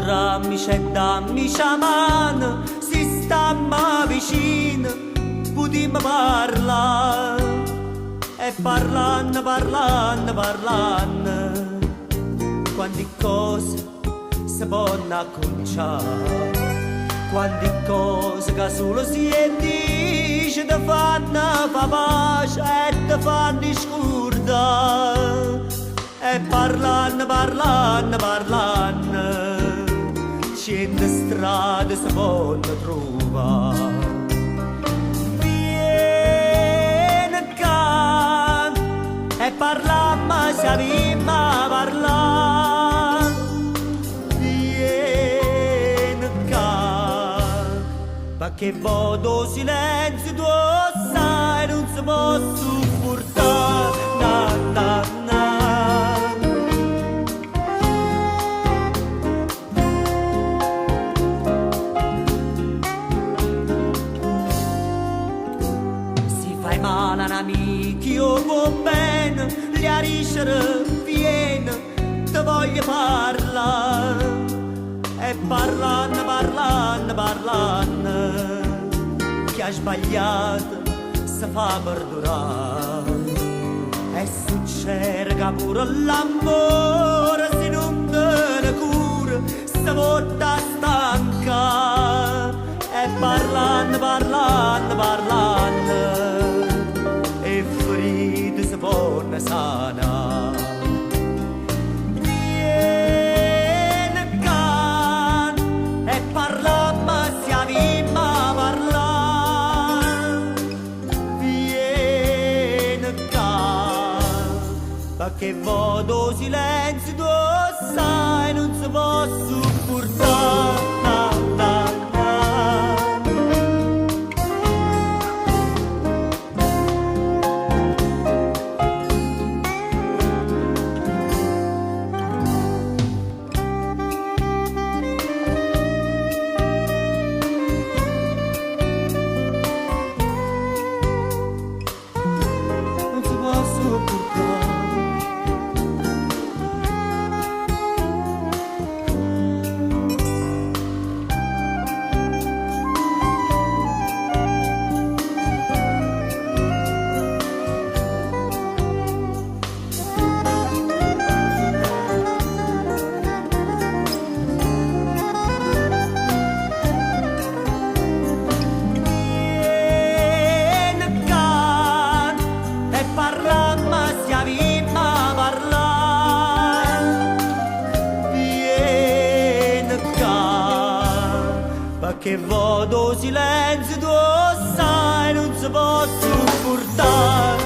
Ncuntrammice e dammice 'a mano, si stammo vicino putimmo parlà. E parlanno, parlanno, parlanno, quanti ccose se ponno accuncià. Quanti ccose ca sulo si 'e ddice te fanno fa pace e te fanno scurdà. E parlanno, parlanno, parlanno, ciente strade se ponno truvà. Viene ccà e parlammo si avimma parlà. Viene ccà, pecché 'e vvote 'o silenzio tu 'o ssaje nun se po' suppurtà. Na, na, na. Si fai male a n'amico e 'o vuò bene, ll'hê 'a dicere, Viene, te voglio parlà. E parlanno, parlanno, parlanno, chi ha sbagliato se fa perdunà. E succere ca pure l'ammore si nun te ne cure se votta a stancà. E parlanno, parlanno, parlanno, 'e ferite se ponno sanà. Viene ccà e parlammo si avimma parlà. Viene ccà, pecché 'e vvote 'o silenzio tu 'o ssaje nun se po' suppurtà. Na, na, na. Nun se po' suppurtà. Viene ccà e parlammo si avimma parlà. Viene ccà, pecché 'e vvote 'o silenzio tu 'o ssaje nun se po' suppurtà.